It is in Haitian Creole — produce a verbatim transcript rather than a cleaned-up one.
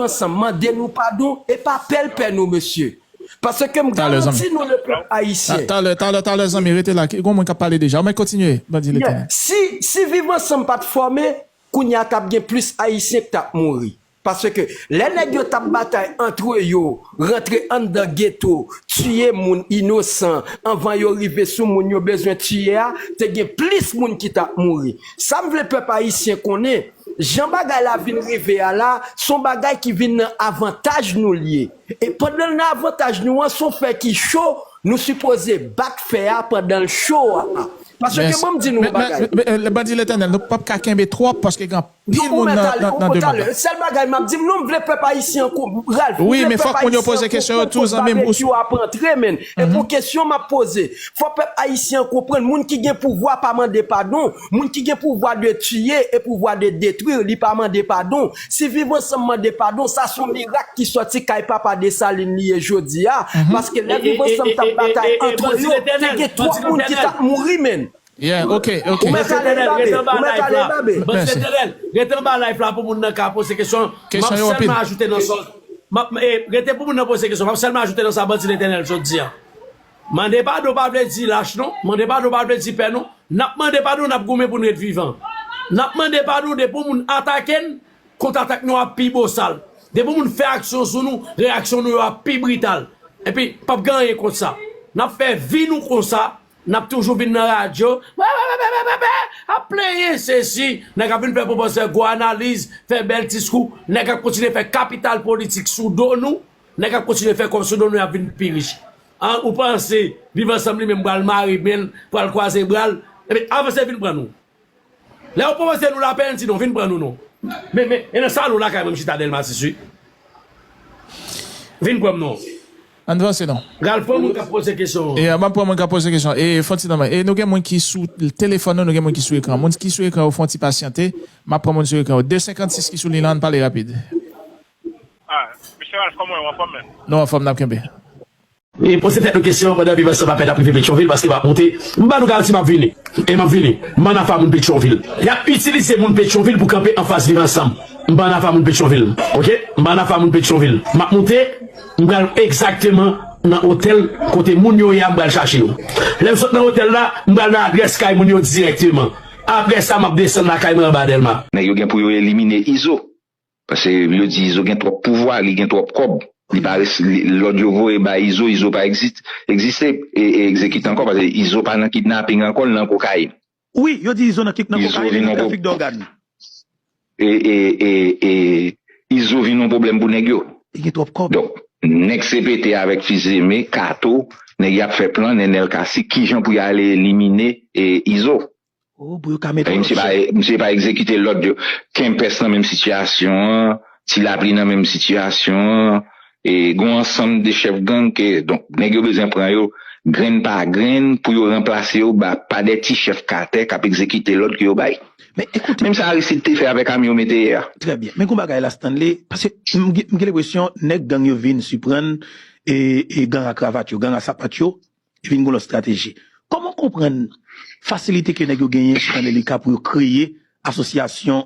Ansanm mande nou padon, e pa pèlpè nou, mesye. Paske m garanti nou, le pèp ayisyen. Talè, talè, talè, zanmi, rete la. Gon moun k ap pale deja. Ou mèt kontinye, bandi Letènèl. Si, si Viv Ansanm pa t fòme, kounye a t ap gen plis ayisyen k t ap mouri. Paske lè nèg yo t ap batay antre yo, rantre anndan geto, tiye moun inosan, anvan yo rive sou moun yo bezwen tiye a, te gen plis moun ki t ap mouri. Sa m vle pèp ayisyen konnen, jan bagay la vin rive a la, se yon bagay ki vin nan avantaj nou l ye. E pandan l nan avantaj nou an, se yon fè ki cho, nou sipoze bat fè a pandan l cho a. Paske ban m di nou yon bagay. Bandi Letènèl, nou p ap ka kenbe twòp paske gen anpil moun nan, nan, nan demann nan. Sèl bagay m ap di m, non, m vle pèp ayisyen an konprann. Wi, men fòk moun yo poze kesyon yo tou, zanmi m. Babekyou ap antre, men. E pou kesyon m ap poze, fò pèp ayisyen an konprann, moun ki gen pouvwa pa mande padon. Moun ki gen pouvwa de tiye e pouvwa de detwi, li pa mande padon. Si Viv Ansanm mande padon, sa se yon mirak ki sòti kay papa Desalin li ye jodi a. Paske lè Viv Ansanm t ap batay antre yo, te gen twòp moun ki t ap mouri, menn. Yeah, ok, ok. Ou mèt ale, Babe. Ou mèt ale, Babe. Bandi Letènèl, rete anba live la pou moun nan ka poze kesyon. M ap sèlman ajoute nan sa. M ap, eh, rete pou moun nan poze kesyon. M ap sèlman ajoute nan sa, Bandi Letènèl, jodi a. Mande padon pa vle di lach, non. Mande padon pa vle di pè, non. N ap mande padon, n ap goumen pou n ret vivan. N ap mande padon depi yon moun atake n, kontratak nou ap pi bosal. Depi yon moun fè aksyon sou nou, reyaksyon nou yo ap pi brital. Epi, p ap gen anyen kont sa. N ap fè vi nou konsa, n ap toujou vin nan radyo, ap plenyen sesi, nèg ap vin fè pwofesè gwo analiz, fè bèl diskou, nèg ap kontinye fè kapital politik sou do nou, nèg ap kontinye fè kòb sou do nou, y ap vin pi rich. An, ou panse Viv Ansanm li menm pral mare men l, pral kwaze bra l? Ebyen, avanse vin pran nou. Lè yo pwopoze nou lapè, n di non, vin pran nou non. Men, men, e nan salon lakay mwen m chita Dèlma sis wi. Vin pran m non. Ann vanse non. Ralph, pran moun k ap poze kesyon. E, m ap pran moun k ap poze kesyon. E, fon ti nan men. E, nou gen moun ki sou telefòn nou, nou gen moun ki sou ekran. Moun ki sou ekran yo, fon ti pasyante. M ap pran moun sou ekran yo. De senkannsis ki sou liy lan, ann pale rapid. Ah, mesye Ralph, kòman w anfòm, menn? Nou anfòm, n ap kenbe. E poze tèt nou kesyon pandan Viv Ansanm ap ap rive Petyonvil, paske m ap monte. M ba nou garanti m ap vini. E m ap vini. M pa nan afa moun Petyonvil. Y ap itilize moun Petyonvil pou kanpe anfas Viv Ansanm. M pa nan afa moun Petyonvil. Oke? M pa nan afa moun Petyonvil. M ap monte, m pral egzakteman nan otèl kote moun yo ye a, m pral chache yo. Lè m sot nan otèl la, m pral nan adrès kay moun yo dirèkteman. Apre sa, m ap desann lakay mwen anba Dèlma. Nèg yo gen pou yo elimine Izo. Paske yo di Izo gen twòp pouvwa, li gen twòp kòb. Li pa res-, li, lòd yo voye bay Izo, Izo pa egzis-, egziste, e, e egzekite ankò, paske Izo pa nan kidnaping ankò, li nan kokayin. Wi, yo di Izo nan kik-, nan kokayin, nan trafik dògàn. E, e, e, e, Izo vin yon pwoblèm pou nèg yo. Li gen twòp kòb. Donk, nèg C P T avèk Fils-Aimé, Kato, nèg y ap fè plan, Nenel Cassy, kijan pou y ale elimine, e, Izo. Oh, pou yo ka mete yo. Misye pa, misye pa egzekite lòd yo. Kempès nan menm sitiyasyon an, Ti Lapli nan menm sitiyasyon an, e gon ansanm de chèf gang ke, donk, nèg yo bezwen pran yo grenn pa grenn pou yo ranplase yo ba, pa de ti chèf katè k ap egzekite lòd ke yo bay. Men ekoute. Menm sa Aristide te fè avèk ame yo mete yè a. Trè byen. Men gon bagay la, Stanley, paske m, m gen lenpresyon nèg gang yo vin siprann e, e gang a kravat yo, gang a sapat yo, vin gon lòt estrateji. Kòman w konprann fasilite ke nèg yo genyen sou Stanley Lucas pou yo kreye asosyasyon